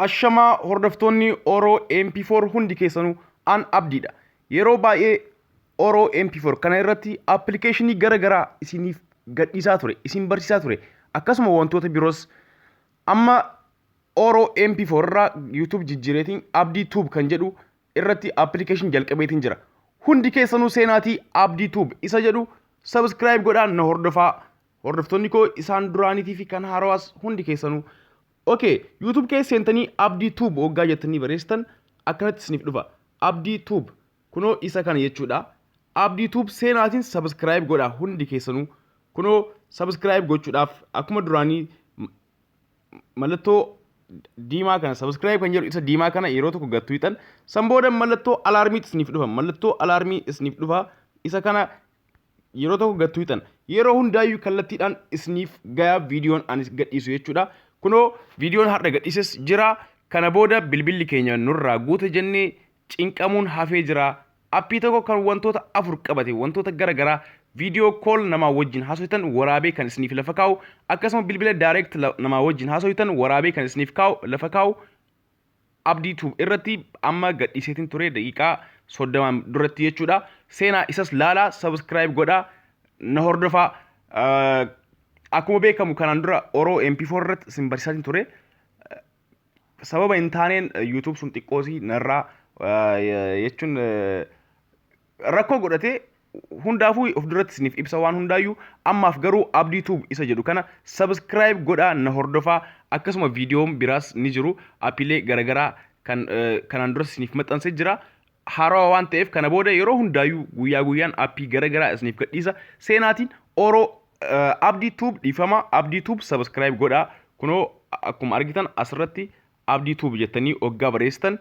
Ashamaa hordoftoonni Oro MP4 hundi keessanuu an abdiidha. Yeroo baay'ee Oro MP4 kana irratti appilikeeshinii gara garaa isiniif gadhiisaa ture, isin barsiisaa ture. Akkasuma wantoota biroos amma Oro MP4 irraa YouTube jijjiireetiin Abdii Tube kan jedhu irratti application jalqabeetiin jira. Hundi keessanuu seenaatii Abdii Tube isa jedhu subscribe godhaa na hordofaa. Hordoftoonni koo isaan duraaniitii fi kan haarawaas hundi keessanuu. Okay, YouTube keessa seentanii Abdii Tube waggaa jettanii barreessitan akkanatti isiniif dhufa. Abdii Tube kunoo isa kana jechuudha. Abdii Tube seenaatiin subscribe godhaa hundi keessanuu. Kunoo subscribe gochuudhaaf akkuma duraanii mallattoo diimaa kana subscribe kan jedhu isa diimaa kana yeroo tokko gad tuqxan san booda mallattoo alaarmii isiniif dhufa mallattoo alaarmii isiniif dhufa isa kana yeroo tokko gad tuqxan yeroo hundaayyuu kallattiidhaan isiniif gaya viidiyoon ani gadhiisu jechuudha kunoo viidiyoon har'a gadhiises jira kana booda bilbilli keenya nurraa guute jennee cinqamuun hafee jira. Appii tokko kan wantoota afur qabate wantoota gara garaa viidiyoo kool namaa wajjin haasoftan waraabee kan isiniif lafa kaa'u akkasuma bilbila direct namaa wajjin haasoftan waraabee kan isiniif kaa'u lafa kaa'u Abdii Tube irratti amma gadhiiseetiin ture daqiiqaa 30 duratti jechuudha. Seenaa isas laalaa subscribe godhaa na hordofaa. Akkuma beekamu kanaan dura Oro MP4 irratti isin barsiisaatiin ture. Sababa hin taaneen YouTube sun xiqqoosii narraa jechuun rakkoo godhatee hundaafuu of duratti isiniif ibsa waan hundaayyuu ammaaf garuu Abdii Tube isa jedhu kana subscribe godhaa na hordofaa akkasuma viidiyoon biraas ni jiru appiilee garaagaraa kan kanaan dura isiniif maxxansee jira haarawaa waan ta'eef kana booda yeroo hundaayyuu guyyaa guyyaan appii garaagaraa isiniif gadhiisa seenaatiin Oro Abdii Tube dhiifama Abdii Tube subscribe godhaa kunoo akkuma argitan asirratti Abdii Tube jettanii hoggaa barreessitan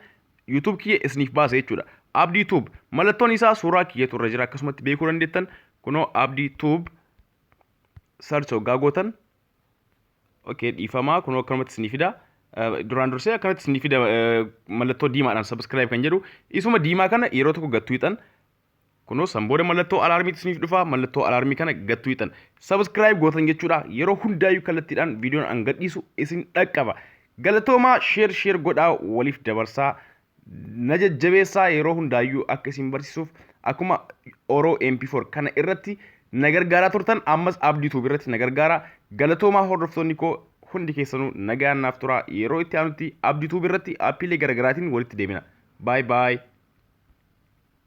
YouTube kiyya isiniif baasa jechuudha. Abdii Tube mallattoon isaa suuraa kiyyatu irra jira akkasumatti beekuu dandeettan kunoo Abdii Tube search hoggaa gootan okay dhiifamaa kunoo akkanumatti isinii fida. Duraan dursee akkanatti isinii fida mallattoo diimaadhaan subscribe kan jedhu isuma diimaa kana yeroo tokko gad tuqxan Kunoo san booda mallattoo alaarmiitu isiniif dhufa. Mallattoo alaarmii kana gad tuqxan. Subscribe gootan jechuudha. Yeroo hundaayyuu kallattiidhaan viidiyoon an gadhiisu isin dhaqqaba. Galatoomaa share share godhaa waliif dabarsaa. Na jajjabeessaa yeroo hundaayyuu akka isin barsiisuuf akkuma Oro MP4 kana irratti na gargaaraa turtan ammas Abdii Tube irratti na gargaaraa. Galatoomaa hordoftoonni koo hundi keessanuu nagaan naaf turaa. Yeroo itti aanutti Abdii Tube irratti appiilee garaagaraatiin walitti deebina. Bye bye.